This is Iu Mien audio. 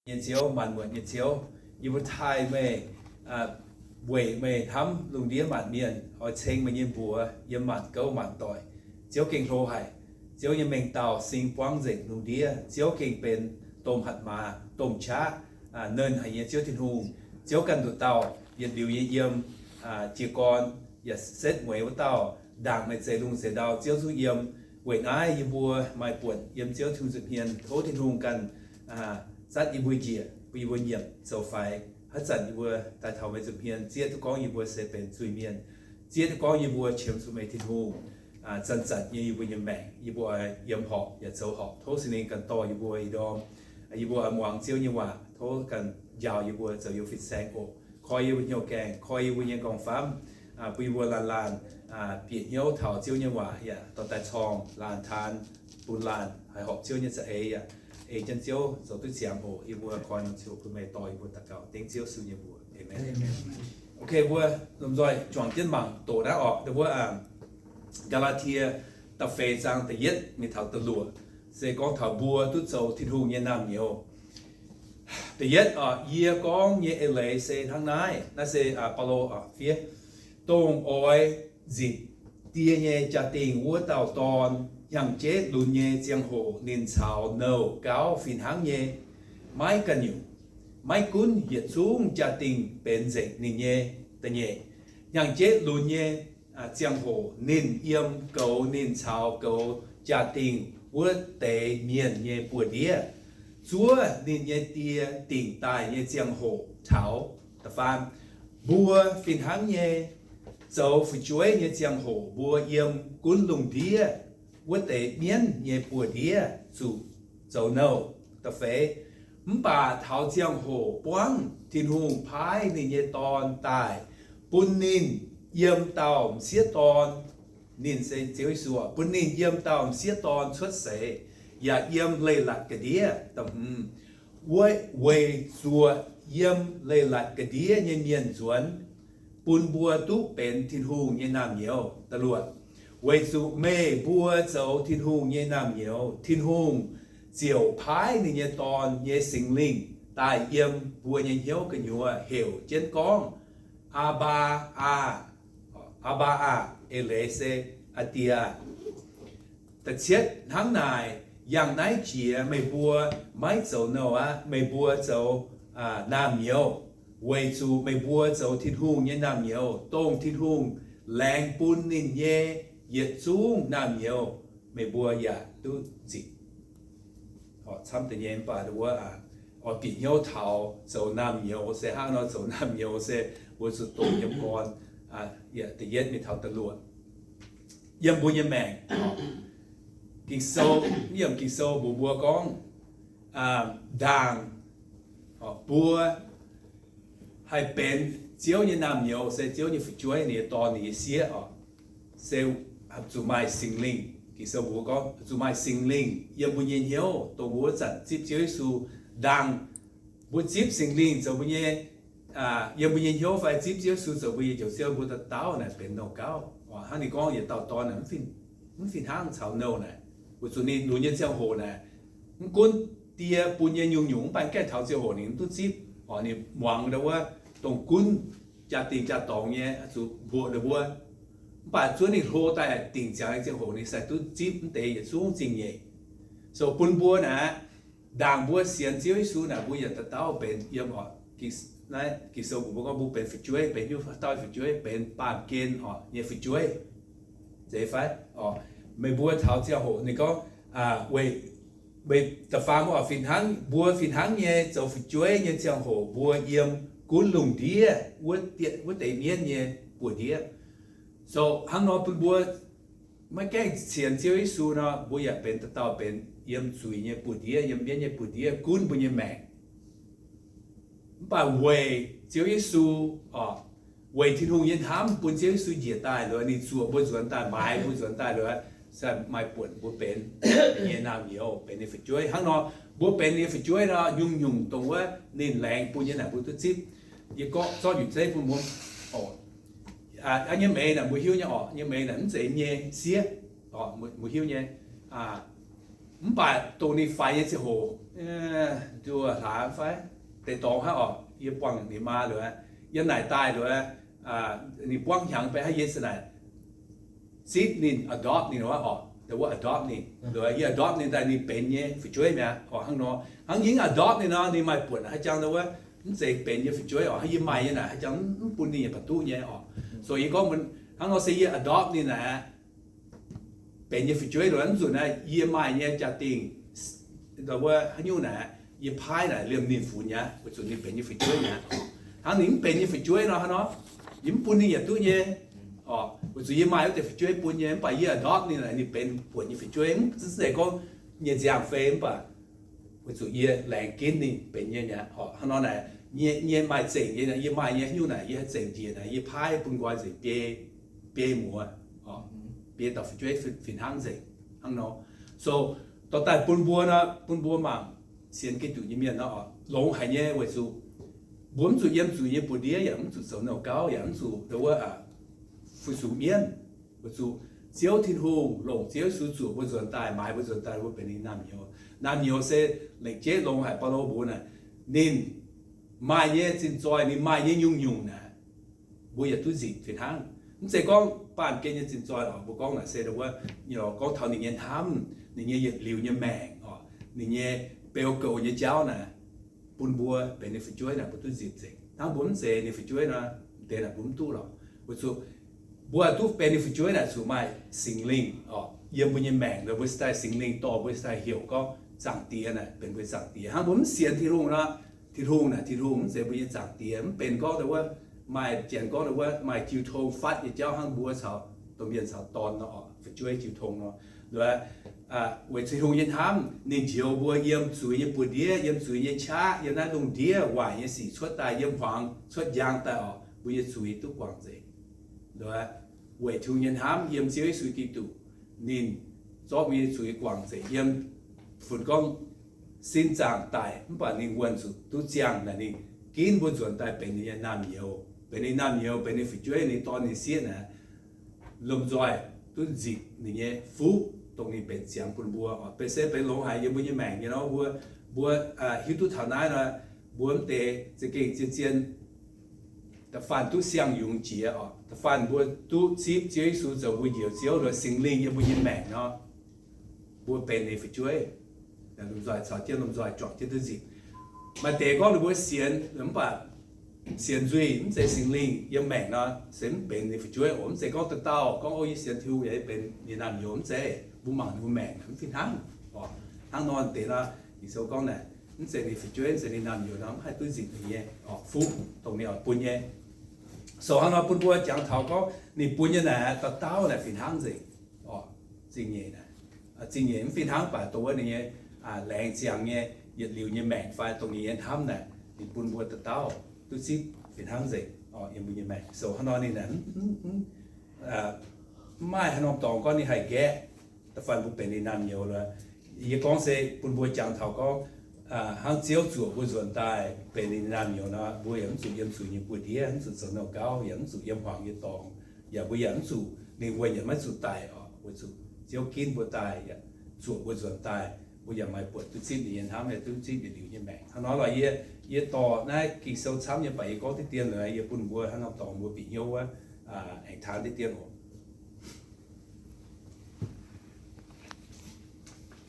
nyei Ziouv, maanc muotc nyei Ziouv. Yie mbuo taaih meih, weic meih hnamv lungh ndiev maanc mienh, oix ceng meih nyei mbuox yiem maanc gouv maanc doic. Ziouv gengh hlo haic. Ziouv nyei mengh dauh sing buangv nzengc lungh ndiev. Ziouv gengh benx domh hatc maaz, domh qaqv, nernh haic nyei Ziouv Tin-Hungh. Ziouv ganh nduqc dauh yietc liuz nyei yiem, jiez gorn yaac setv mueiz wuov dauh, ndaangc meih zeix lungh zeix ndau, Ziouv zungv yiem. Weic naaiv yie mbuo maaih buonc yiem Ziouv Tin-Hungh nza'hmien. Tov Tin-Hungh ganh zatv yie mbuo njiec, bun yie mbuo nyiemc zoux faix. Haaix zanc yie mbuo daaih taux meih nza'hmien, zieqv duqv gorngv yie mbuo se benx zuiz-mienh, zieqv duqv gorngv yie mbuo qiemx zuqc meih Tin-Hungh. Zanc-zanc nyei yie mbuo nyei maengc, yie mbuo oix yiem horpc yaac zoux horpc. Tov Singx Lingh ganh dorh yie mbuo ih ndorm. Yie mbuo oix muangx Ziouv nyei waac. Tov ganh njaaux yie mbuo zoux youh fin-saeng oc. Koi yie mbuo hnyouv gaengh, koi yie mbuo nyei nqorngv-famv, bun yie mbuo laanh laanh bieqc hnyouv taux Ziouv nyei waac yaac dorh daaih corng laanh taan, bun laanh haih horpc Ziouv nyei za'eix yaac ei jienv Ziouv zoux duqv ziangx oc. Yie mbuo koi norm ziouc bun meih dorh yie mbuo daux gaux dengv Ziouv Yesu nyei mbuox. Aamen. Ok, mbuo lomh nzoih juangc jienv mangc doqc naaiv orqc, wuov Gaa^laa^tie da'feix zaang da'yietv mingh taux da'luoqc, se gorngv taux mbuo duqv zoux Tin-Hungh nyei naamh nyouz. Da'yietv, yie gorngv nyei eix leiz se hnangv naaiv. Naaiv se Baulo fiev, dongh oix nzipc die nyei jaa-dingh wuov dauh dorn, hnyangx-jeiv lunx nyei ziangh hoc ninh caux nouh gauv fih hnangv nyei, maiv ganh nyungc. Maiv gunv yietc zungv jaa-dingh benx nzengc ninh nyei. Da'nyeic, hnyangx-jeiv lunx nyei ziangh hoc ninh yiem goux ninh caux goux jaa-dingh wuov deix mienh nyei buoz-ndiev, zuov ninh nyei die dingc daaih nyei ziangh hoc taux. Da'faam, mbuo fih hnangv nyei zoux fu'jueiv nyei ziangh hoc mbuo yiem gunv lungh ndiev wuov deix mienv nyei buoz-ndiev zuqc zoux nouh. Da'feix, mv baac taux ziangh hoc buangv Tin-Hungh paaiv ninh nyei Dorn daaih, bun ninh yiem dauh m'sieqv dorn, ninh se Ziouv Yesu, bun ninh yiem dauh m'sieqv dorn cuotv seix, yaac yiem leiz-latc ga'ndiev. Weic zuoqc yiem leiz-latc ga'ndiev nyei mienh nzuonx, bun mbuo duqv benx Tin-Hungh nyei naamh nyouz. Da'luoqc, weic zuqc meih mbuo zoux Tin-Hungh nyei naamh nyouz, Tin-Hungh ziouc paaiv ninh nyei Dorn nyei Singx Lingh daaih yiem mbuo nyei hnyouv gu'nyuoz heuc jienv gorngv, Aa^mbaa Aah! Aa^mbaa aah! Eix leiz se, Aa Die aah! Da'cietv, hnangv naaic, yangh naaiv jiex meih mbuo maiv zoux nouh aqv. Meih mbuo zoux naamh nyouz, weic zuqc meih mbuo zoux Tin-Hungh nyei naamh nyouz, dongh Tin-Hungh laengz bun ninh nyei yietc zungv naamh nyouz, meih mbuo yaac duqv nzipc. Camv deix nyei, mv baac wuov oix bieqc hnyouv taux zoux naamh nyouz se hnangv nor. Zoux naamh nyouz se mbuo zuqc doqc yiem gorn da'yietv mingh taux da'luoqc. Yiem mbuo nyei maengc, Ging-Sou, yiem Ging-Sou mbuox mbuo gorngv, ndaangc mbuo haih benx Ziouv nyei naamh nyouz se Ziouv nyei fu'jueiv, ninh nyei Dorn, ninh nyei sieqv oc, se zuqc maaih Singx Lingh. Ging-Sou mbuox gorngv zuqc maaih Singx Lingh yiem mbuo nyei hnyouv, dongh mbuo wuov zanc zipv Ziouv Yesu. Ndaangc mbuo zipv Singx Lingh zoux mbuo nyei, yiem mbuo nyei hnyouv fai zipv Ziouv Yesu zoux mbuo nyei Njoux Ziouv, mbuo dauh dauh naaic benx nouh gauv. Hnangv ninh gorngv yietc dauh dorn naaic mv fih hnangv caux nouh naaic, weic zuqc ninh lunx nyei ziangh hoc naaic, mv gunv die bun nyei nyungc-nyungc, mv baac gaengh taux ziangh hoc ninh mv duqv zipv. Oc, ninh muangx ndau wuov dongh gunv jaa-dingh jaa-dorngx nyei zuqc mbuoqc ninh mbuo. Mv baac zuov ninh hlo daaih dingc ziangx nyei ziangh hoc ninh sai duqv zipv mv deix yietc zungv zingh nyeic. So bun mbuo naaic, ndaangc mbuo sienx Ziouv Yesu naaic, mbuo yaac dauh dauh benx yiem oc. Naaiv Ging-Sou mbuox mbuo gorngv mbuo benx fu'jueiv, benx hiuv dauh fu'jueiv, benx baamh gen oc nyei fu'jueiv. Zeiz fai? Oc, meih mbuo taux ziangh hoc ninh gorngv, weic, weic da'faam oc, fih hnangv, mbuo fih hnangv nyei zoux fu'jueiv nyei ziangh hoc mbuo yiem gunv lungh ndiev wuov deix mienv nyei buoz-ndiev. So hnangv nor bun mbuo maiv gaengh sienx Ziouv Yesu nor, mbuo yaac benx dauh dauh benx yiem zuiz nyei buoz-ndiev, yiem mienv nyei buoz-ndiev gunv mbuo nyei maengc. Mv baac weic Ziouv Yesu, weic Tin-Hungh nyei hnamv bun Ziouv Yesu njiec daaih liuz, ninh zuoqc mbuo nzuonx daaih, maaiz mbuo nzuonx daaih liuz, se maaih buonc mbuo benx ninh nyei naamh nyouz, benx ninh fu'jueiv. Hnangv nor, mbuo benx ninh nyei fu'jueiv nor, nyungc-nyungc dongh wuov ninh laengz bun nyei naaic mbuo duqv zipv. Yie gorngv zorqv nyutc zeiv bun mbuo oc. Aa, nyei meix naaic mbuo hiuv nyei oc, nyei meix naaic mv zeiz nyei sieqv oc, mbuo hiuv nyei. Mv baac dongh ninh faix nyei ziangh hoc, nduov hlaax fai deix dorngx hnangv oc, yie buangh ninh maa liuz, yiem naaic daaih liuz, ninh buangv hnyangx beiv hnangv yie se naaic zipv ninh, adopt ninh oc, the word adopt ninh, liuz yie adopt ninh daaih ninh benx nyei fu'jueiv mi'aqv oc. Hnangv nor, hnangv yie adopt ninh nor, ninh maaih buonc haaix jangx wuov mv zeiz benx nyei fu'jueiv oc, hnangv yie maaih nyei naaic haaix jangx mv bun ninh yaac baac duqv nyei oc. So yie gorngv hnangv nor se yie adopt ninh naaic benx nyei fu'jueiv liuz, mv nzunc naaiv yie maaih nyei jaa-dingh, wuov haaix nyungc naaic, yie paaiv naaic liemh ninh funx mi'aqv, weic zuqc ninh benx nyei fu'jueiv mi'aqv. Hnangv ninh mv benx nyei fu'jueiv nor, hnangv nor, yie mv bun ninh yaac duqv nyei oc, weic zuqc yie maaih wuov deix fu'jueiv bun nyei. Mv baac yie adopt ninh naaic ninh benx buonc nyei fu'jueiv, mv zeiz gorngv nyei nziaamv-fei, mv baac weic zuqc yie laengz ginv ninh benx nyei mi'aqv oc. Hnangv nor naaic, nyei maaih zengc nyei, yie maaih nyei haaix nyungc naaic yie haih zengc njiec naaic, yie paaiv bun nqoi nzengc biei, biei muoz, biei dauh fu'jueiv fih hnangv nzengc. Hnangv nor, so dorh daaih bun mbuo nor, bun mbuo mangc sienx Giduc nyei mienh nor, longx haic nyei weic zuqc mbuo mv zuqc yiem zuiz nyei buoz-ndiev, yaac mv zuqc zoux nouh gauv, yaac mv zuqc wuov fu-sux mienv. Weic zuqc Ziouv Tin-Hungh longc Ziouv Yesu zuoqc mbuo nzuonx daaih, maaiz mbuo nzuonx daaih, mbuo benx ninh naamh nyouz. Naamh nyouz se lengc jeiv longx haic. Baulo mbuox naaic, ninh maaih nyei zinh zoih, ninh maaih nyei nyungc-nyungc naaic, mbuo yaac duqv nzipc fih hnangv. Mv zeiz gorngv baamh gen nyei zinh zoih oc, mbuo gorngv naaic se wuov, gorngv taux ninh nyei hnamv, ninh nyei yietc liuz nyei maengc oc, ninh nyei beu goux nyei jauv naaic, bun mbuo benx ninh fu'jueiv naaic mbuo duqv nzipc nzengc. Hnangv mbuo mv zeiz ninh fu'jueiv nor, deix naaic mbuo mv duqv lorqc. Weic zuqc mbuo duqv benx ninh fu'jueiv naaic zuqc maaih Singx Lingh oc yiem mbuo nyei maengc, mbuo se daaih Singx Lingh dorh mbuo se daaih heuc gorngv Zaangc Diex naaic benx mbuo nyei Zaangc Diex. Hnangv mbuo mv sienx Tin-Hungh nor, Tin-Hungh naaic, Tin-Hungh mv zeiz mbuo nyei Zaangc Diex. Mv benx gorngv wuov, maaih janx gorngv wuov maaih jiu tong fatv nyei jauv hnangv mbuo caux domh mienh caux dorn nor, fu'jueiv jiu tong nor. Weic Tin-Hungh nyei hnamv ninh njoux mbuo yiem zuiz nyei buoz-ndiev, yiem zuiz nyei qaqv, yiem naaiv lungh ndiev waaic nyei sic cuotv daaih, yiem hmuangx cuotv njang daaih oc, mbuo nyei zuiz duqv guangc nzengc. Weic Tin-Hungh nyei hnamv yiem Ziouv Yesu Giduc, ninh zorqv mbuo nyei zuiz guangc nzengc yiem, funx gorngv sin zaangc daic mv baac ninh wuonh zuqc duqv ziangh naaic, ninh ginv mbuo nzuonx daaih benx ninh nyei naamh nyouz, benx ninh naamh nyouz, benx ninh fu'jueiv, ninh dorn ninh sieqv naaic, lomh nzoih duqv nzipc ninh nyei fuqv dongh ninh benx ziangx bun mbuo oc. Benx se benx longx haic yiem mbuo nyei maengc nyei nor, mbuo, mbuo hiuv duqv taux naaiv nor, mbuo mv deix za'gengh zien-zien da'faanh duqv siang-yungz jiex oc. Da'faanh mbuo duqv zipv Ziouv Yesu zoux mbuo Njoux Ziouv, Singx Lingh yiem mbuo nyei maengc nor, mbuo benx ninh fu'jueiv. Lomh nzoih caux jienv lomh nzoih juangc jienv duqv nzipc. Maaih deix gorngv ninh mbuo sienx mv baac sienx nzuih mv zeiz Singx Lingh yiem maengc nor, se mv benx ninh fu'jueiv oc. Mv zeiz gorngv dauh dauh gorngv, O, yie sienx Tin-Hungh yaac benx ninh naamh nyouz, mv zeiz. Mbuo mangc ninh mbuo maengc mv fih hnangv oc. Hnangv nor deix nor, Ging-Sou gorngv naaic, mv zeiz ninh fu'jueiv, mv zeiz ninh naamh nyouz nor, mv haih duqv nzipc ninh nyei fuqv dongh ninh oix bun nyei. So hnangv nor bun mbuo jangx taux gorngv ninh bun nyei naaic, dauh dauh naaic fih hnangv nzengc. Zingh nyeic, zingh nyeic mv fih hnangv baac dongh wuov ninh nyei laengz ziangx nyei yietc liuz nyei maengc fai dongh ninh nyei hnamv naaic, ninh bun mbuo dauh dauh duqv zipv fih hnangv nzengc yiem mbuo nyei maengc. So hnangv nor ninh mv maaih haaix norm dorngx gorngv ninh haih nqaeqv. Da'faanh mbuo benx ninh naamh nyouz nor, yie gorngv se bun mbuo jangx taux gorngv, hnangv Ziouv zuoqc mbuo nzuonx daaih benx ninh naamh nyouz nor, mbuo yaac mv zuqc yiem zuiz nyei buoz-ndiev, mv zuqc zoux nouh gauv, yaac mv zuqc yiem hmuangx nyei dorngx, yaac mbuo yaac mv zuqc, ninh wuonh yaac maiv zuqc daic oc, weic zuqc Ziouv ginv mbuo daaih, yaac zuoqc mbuo nzuonx daaih, mbuo yaac maaih buonc duqv zipv ninh nyei hnamv, duqv zipv yietc liuz nyei maengc. Hnangv nor lorqc, yie, yie dorh naaiv Ging-Sou camv nyei baac yie gorngv diqv dien nor, yie bun mbuo hnangv norm dorngx mbuo bieqc hnyouv wuov, aengx taan diqv dien oc.